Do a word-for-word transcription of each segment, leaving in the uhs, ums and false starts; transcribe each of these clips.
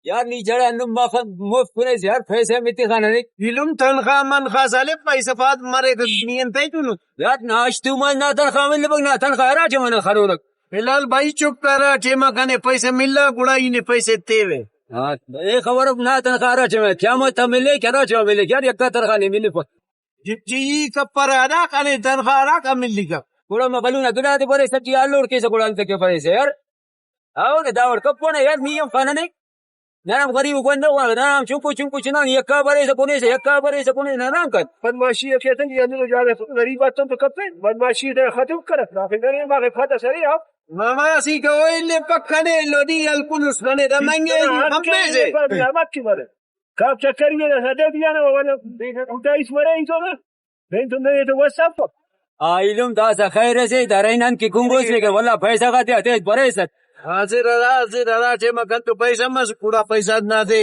یار نی جڑا ہندن مخ مفت کنے سے یار، پیسہ ہم ایتخانہ نے۔ ایلم تنخواہ منخواہ سلے، پیسہ پات مریک نی انتئے تونو۔ یار ناشتو ما نا تنخواہ ملبک، نا تنخواہ ہرا ٹائم آ خنورک۔ فی الحال بھائی چپ کر، ہرا ٹائم آ کنے پیسہ ملا گڑا ای نے پیسہ تیوہ۔ ہاں، اے خبر نا تنخواہ ہرا ٹائم آ، قیامت آ ملک، ہرا ٹائم آ ملک یار، یکا تنخواہ نے ملپک۔ جی، جی، ای کپرہ ہرا کنے تنخواہ ہرا کا ملیک۔ گڑا ما بھلو نا گڑا تے بریسہ، ٹی آلوڑ کیسہ گڑا انت کہ بریسہ یار۔ او داوڑ کپنہ یار، نی ہم خننے۔ ننا ہم غریب بندغ، ننا ہم چنکو چنکو چنان یکا بریسہ کنے سے، یکا بریسہ کنے سے، ننا ہم کن۔ بدمعاشی ء کیسہ ای ہندنو جاگہ غریب آتون تو کپین، بدمعاشی ء ختم کرک، دافے ننے ماخے پتہ سرے آ۔ ماما اسی کہ او الیپک کنے، لودی ہلکنس کنے، دا منگے ای کمپیسے۔ کاپ چکری ء داسہ دے دیانہ ولدا اٹھائیس مرے ای تو نا۔ دین تو ننے تو وس افک۔ آ ایلم داسہ خیر اسے، درے نن کہ کنگو سے کہ واللہ پیسہ غاتے ہتیس بریسہ۔ حاضر ہرا، حاضر ہرا ٹائم آ کنتو پیسہ مس، گڑا پیسہ نا دے۔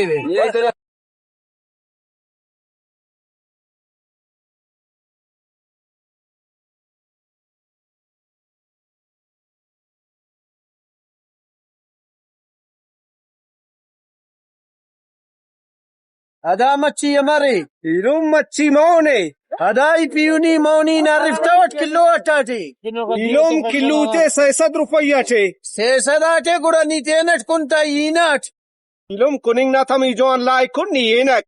ادا مچھی امرے؟ ایلم مچھی مون ء۔ ادا ای پیہنی مونی نا ہرفتوٹ کلو اٹ آٹے۔ ایلم کلو تے سئے سد روپیہ اٹے۔ سئے سد آٹے گڑا نی تینٹ کنتا ہیناٹ۔ ایلم کننگ نا تم ای جوان لائک کن نی ہینک۔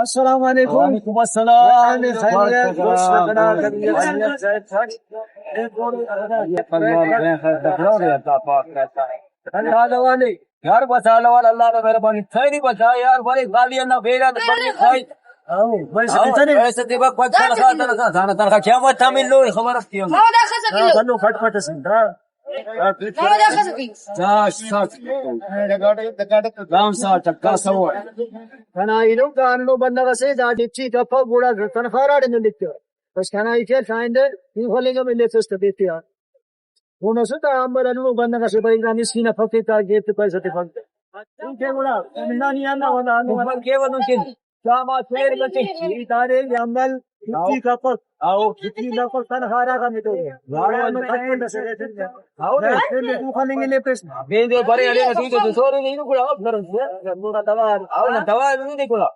السلام علیکم۔ وعلیکم السلام۔ خیریت، خوش۔ اللہ یار بچا لو، اللہ نا مہربانی، خیری بچا یار، بڑے گالی انا بیرا تو بڑے خائی۔ او، پیسہ پیسہ دے بک، بک، تنخواہ، تنخواہ، تنخواہ، تنخواہ، قیامت ہم لو، خبر اس کی ہم۔ ہاں، بنو، پھٹ، پھٹ سے، ہاں۔ ہاں، ساٹھ۔ گام ساٹھ، ٹکا سو۔ کنا ایلم دا ہندنو بندغ اسے، دا ڈپٹی کپک، گڑا تنخواہ راڑے نن لکھ۔ بس کنا ایتے خائندہ، ای خلنگ ہم لے تو است بیتے آ۔ اونا سوتا امبل ہندنو بندغ اسے بریک دا مسکین ء پھکے تا گیت پیسہ تفک۔ اوکے گڑا ننا نی آندا ولدا ہندن عمل کیوہ دن کن۔ شام آ چیر بجے ای دانے یا عمل چھٹی کپک۔ او چھٹی کپک، تنخواہ ہرا غا متو۔ او دے۔ تو خننگ نے پیس۔ بیندے برے ارے تو سورے نہیں گڑا۔ او نا دوا نہیں گڑا۔